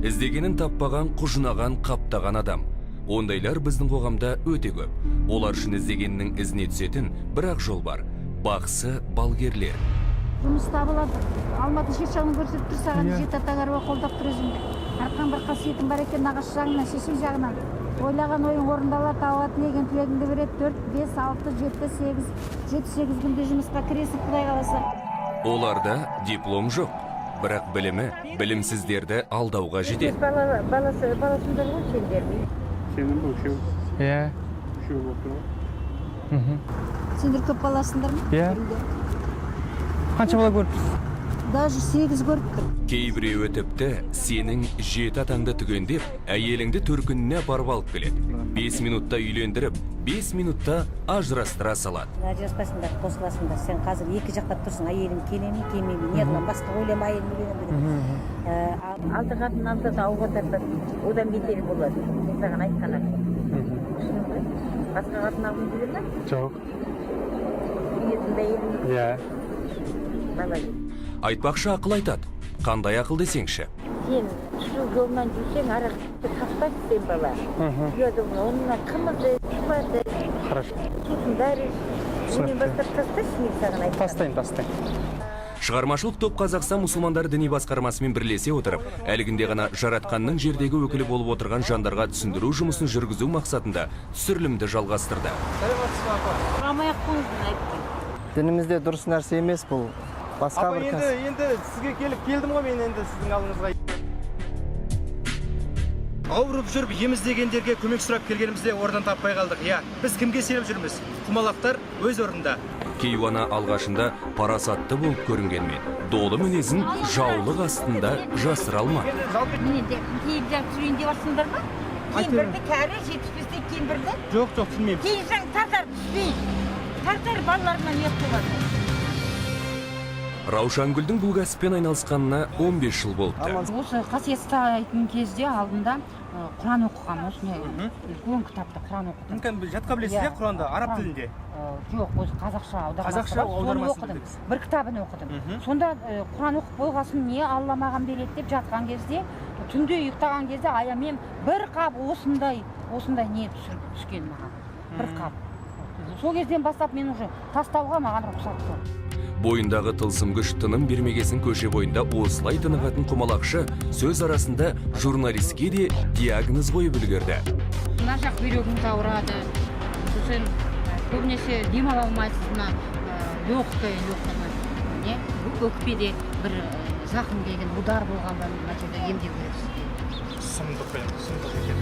Іздегенін таппаған, құжынаған, қаптаған адам. Ондайлар біздің қоғамда өте көп. Олар үшін іздегеннің ізіне түсетін бір ақ жол бар: бақсы балгерлер. Жұмыс табылады. Алматы шет жағынан көрсетіп тұр саған. Жеті ата әруақ қолдап тұр өзіңді. Арқаң бір қасиетің бар екен, нағашы жағынан, шешең жағынан. Ойлаған ойың орындалады. Алла тілеген тілегіңді береді. Төрт, бес, алты, жеті, сегіз, жеті, сегіз күнде жұмысқа кіресің, құдай қаласа. Оларда диплом жоқ, бірақ білімі білімсіздерді алдауға жетеді. Бала, баласы, баласыңдар ғой сендер. Сенің бе, үшеу? Иә. Үшеу болып тұр ғой. Сендер көп баласыңдар ма? Иә. Үйде? Қанша бала көріп тұрсыз? Даже сегіз көріп тұр. Кейбіреуі тіпті сенің жеті атаңды түгендеп, әйеліңді төркініне апарып алып келеді. 5 минутта үйлендіріп, 5 минутта ажырастыра салады. Ажыраспайсыңдар, қосыласыңдар. Сен қазір екі жақтап тұрсың: әйелім келе ме, келмей ме, не қыламын, басқа ойлама, әйелім үйленемін деп. Алты қатын алса да, ауға тартады, одан бетер болады. Мен саған айтқан ақыл, түсіндің бе? Басқа қатын алғың келе ме? Жоқ. Сүйетін әйелің. Иә. Бала. Айтпақшы, ақыл айтады. Қандай ақыл десеңші. Сен түзу жолмен жүрсең, арақты таппайсың сен, бала. Ұятың онына қымызды, шұбарды, Хорошо. сусындар онан бастап тасташы, мен саған айтқаным. Тастаймын, тастаймын. Шығармашылық топ Қазақстан мұсылмандары діни басқармасымен бірлесе отырып, әлгінде ғана жаратқанның жердегі өкілі болып отырған жандарға түсіндіру жұмысын жүргізу мақсатында түсірілімді жалғастырды. Сұрамай ақ қойыңыз, мен айттым. Дінімізде дұрыс нәрсе емес бұл. Басқа Апа, бір енді кәсіп. Енді сізге келіп келдім ғой мен енді сіздің алдыңызға. Ауырып жүріп, ем іздегендерге көмек сұрап келгенімізде, орнын таппай қалдық. Иә, біз кімге сеніп жүрміз? Құмалақтар өз орнында. Кейуана алғашында парасатты болып көрінгенмен, долы мінезін жаулық астында жасыра алмады. Міне де, киім жағып түсірейін деп жатсыңдар ма? Кемпірді, кәрі, 75-те кемпірді. Жоқ, түсінбеймін. Кейін заң тартар, түспей тартар, балаларынан ұят болады. Раушангүлдің бұл кәсіппен айналысқанына 15 жыл болыпты. Осы қасиет ұстайтын кезде алдында құран оқығанмын. Осындай үлкен кітапты, құран оқыдым. Мүмкін, жатқа білесіз, иә, Иә. құранды араб Құран. тілінде? Жоқ, осы қазақша аудармасы Қазақша бар, соны аудармасын оқыдым. білдіңіз. Бір кітабын оқыдым. Сонда құран оқып болғасын, не Алла маған береді деп жатқан кезде, түнде ұйықтаған кезде аямен бір қап осындай осындай не түскен маған, бір қап. Сол кезден бастап мен уже тастауға маған рұқсат жоқ. Бойындағы тылсым күш тыным бермегесін, көше бойында осылай тынығатын құмалақшы сөз арасында журналистке де диагноз қойып үлгерді. Мына жақ бүйрегіңіз ауырады, сосын көбінесе демала алмайсыз. Мына легкое, легкое не, өкпеде бір зақым келген, удар болған ба, мына жерде емдеу керек сізге. Сұмдық енді, сұмдық екен.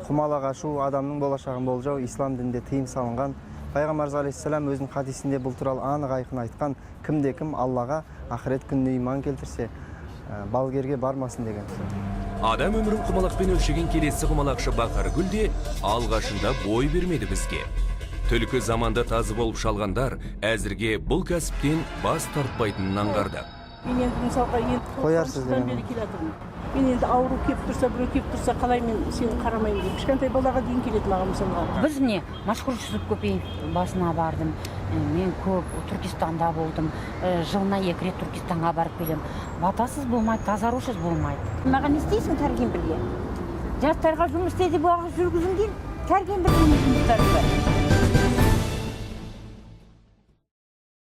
Құмалақ ашу, адамның болашағын болжау ислам дінінде тыйым салынған. Пайғамбарымыз алейхиссалам өзінің хадисінде бұл туралы анық, айқын айтқан: кімде кім Аллаға, ақырет күніне иман келтірсе, балгерге бармасын деген. Адам өмірін құмалақпен өлшеген келесі құмалақшы Бақаргүл де алғашында бой бермеді бізге. Түлкі заманда тазы болып шалғандар әзірге бұл кәсіптен бас тартпайтынын аңғарды. Мен енді, мысалға, енді Қоярсыз 90-дан деген. бері келе жатырмын. Мен енді ауру келіп тұрса, біреу келіп тұрса, қалай мен сені қарамаймын деп, кішкентай балаға дейін келеді маған, мысалға. Біз, міне, Машһүр Жүсіп Көпеев басына бардым. Мен көп Түркістанда болдым. Жылына екі рет Түркістанға барып келемін. Батасыз болмайды, тазарусыз болмайды. Маған не істейсің? Кәрі кемпірге, жастарға жұмыс істе деп уағыз жүргізгің келіп, кәрі кемпірдің жұмыстары бар.